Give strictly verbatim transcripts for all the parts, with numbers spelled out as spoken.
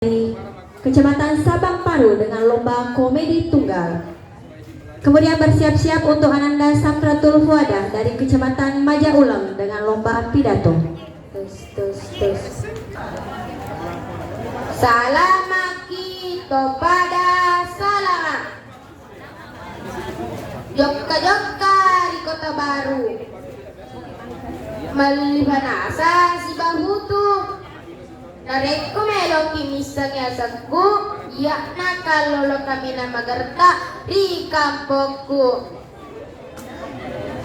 dari Kecamatan Sabang Paru dengan lomba komedi tunggal. Kemudian bersiap-siap untuk Ananda Samratul Fuadah dari Kecamatan Majauleng dengan lomba pidato. Tes, tes, tes. Salamaki to pada salama. Jokka-jokka ri Kota Baru. Melli panasa sibawa hutu. Narekko meloki missengngi asekku, iya'na kallolo kaminang magerta ri kampokku.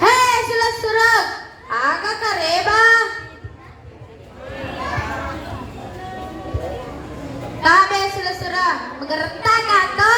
He, suleng-suleng, aga kareba? Tabe suleng-suleng, magerta kato?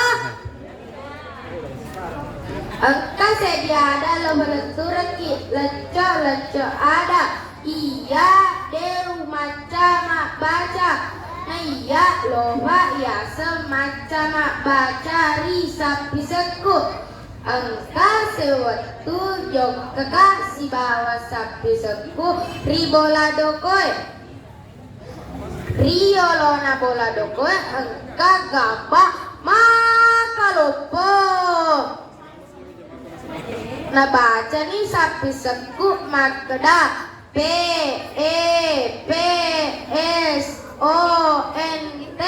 Engka seddi ada lo maletturekki, lecco-lecco ada. Iya, de umacca mabbaca. Naiya, lofa yaseng macca mabbaca ri sappisekku. Engka sewettu jokkaka sibawa sappisekku ri bola dokoe. Ri yolona bola dokoe engka gamba makaloppo. Nabacani sappisekku makkeda, P E P S O N T.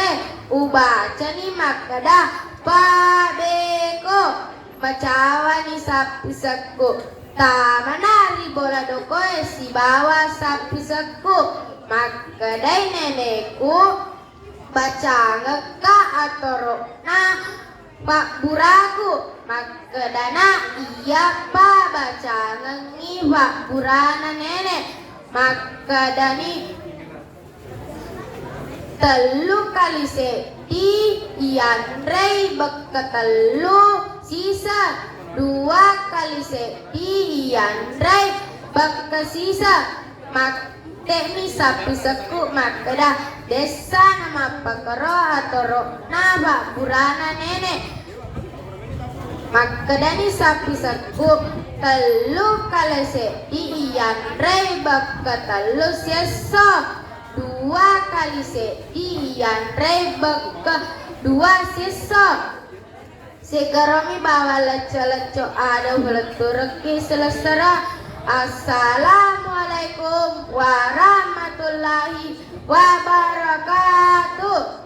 Ubacani makkeda, pabeko. Macawani sappisekku. Tamana ri bola dokoe sibawa sappisekku. Makkedai nenekku, bacangekka atoro'na pabburaku. Makkedana, iyappa bacangengngi pabburana nene. Makkedani, tellu kali seddi iyanrei bekka tellu siseng, dua kali seddi iyanrei bekka siseng. Matte'ni sappisekku makkeda, dessa namappakero atoro'na pabburana nene. Makkedani sappisekku, tellu kali seddi iyanrei bekka tellu siesso, dua kali seddi iyanrei bekka dua siesso. Sigaromi bawang lecco-lecco ada uletturekki silessara. Assalamualaikum warahmatullahi wabarakatuh.